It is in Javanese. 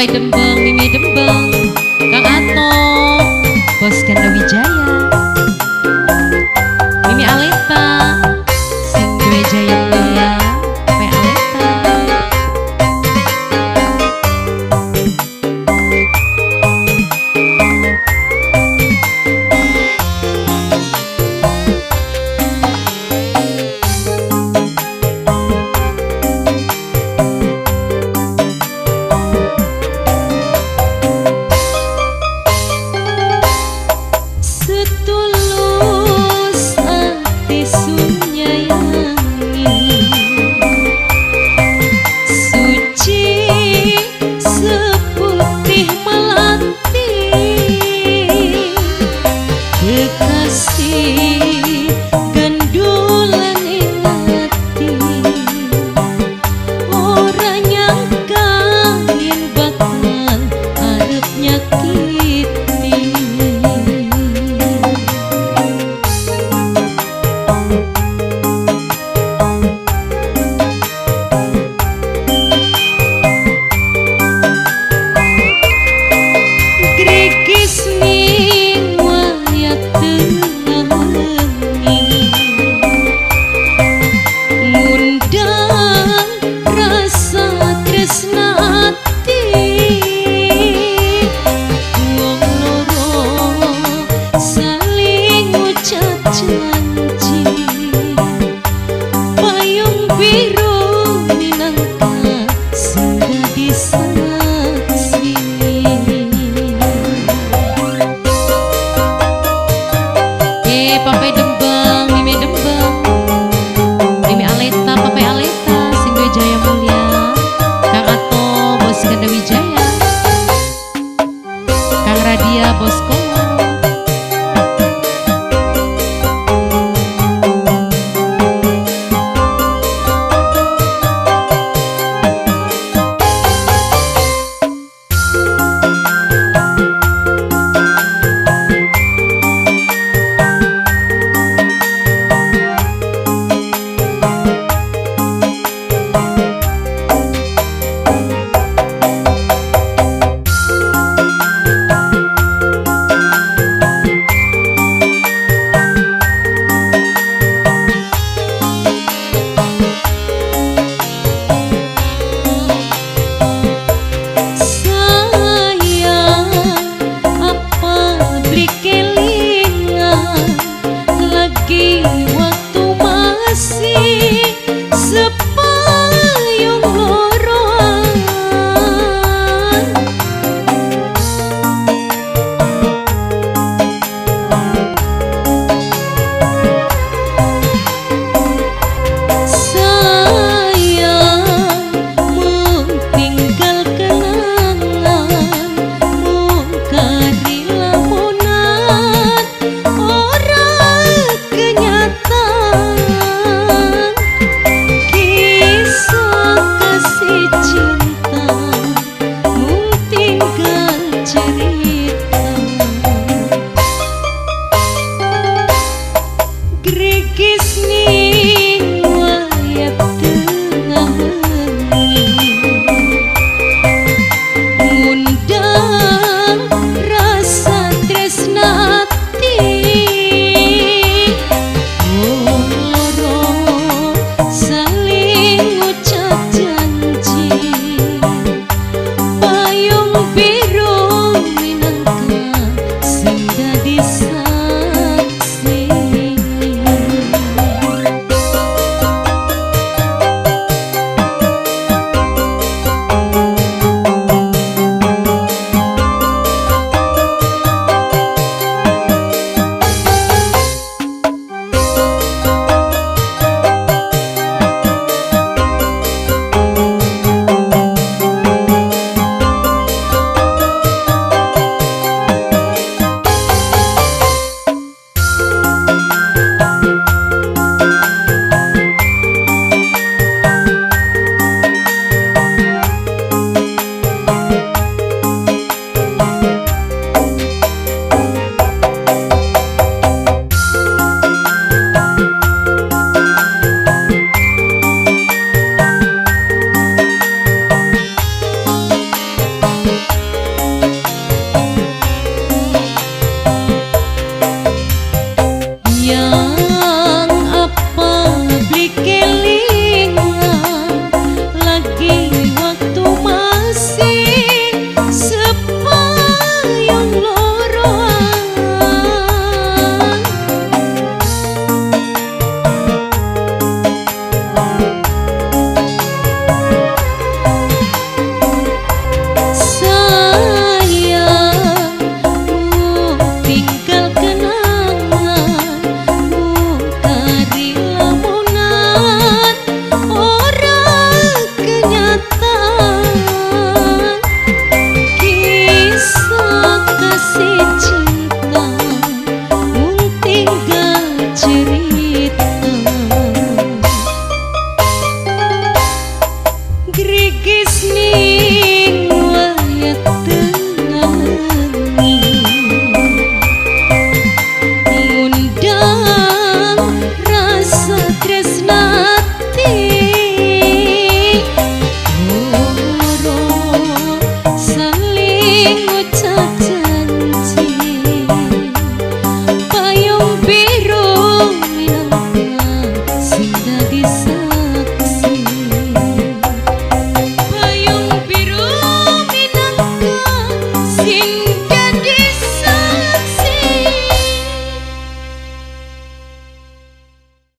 Papai Dembeng, Mimi Dembeng, Kang Ato, Bos Ganda Wijaya, Mimi Aleta, sing duwe Jaya Mulia, Papai Aleta. Setulus ati sunyayangi, suci seputih melati, kekasih gandulan ing ati, ora nyangka yen bakal arep nyakiti. Grigis ning wayah tengah wengi, ngundang rasa tresna ati, wong loro saling ngucap janji, payung biru minangka sing dadi saksi. Papai Dembeng, Mimi Dembeng, Mimi Aleta, Papai Aleta, sing duwe Jaya Mulia, Kang Ato, Bos Ganda Wijaya, Kang Radia, Bos Kola. Jeri.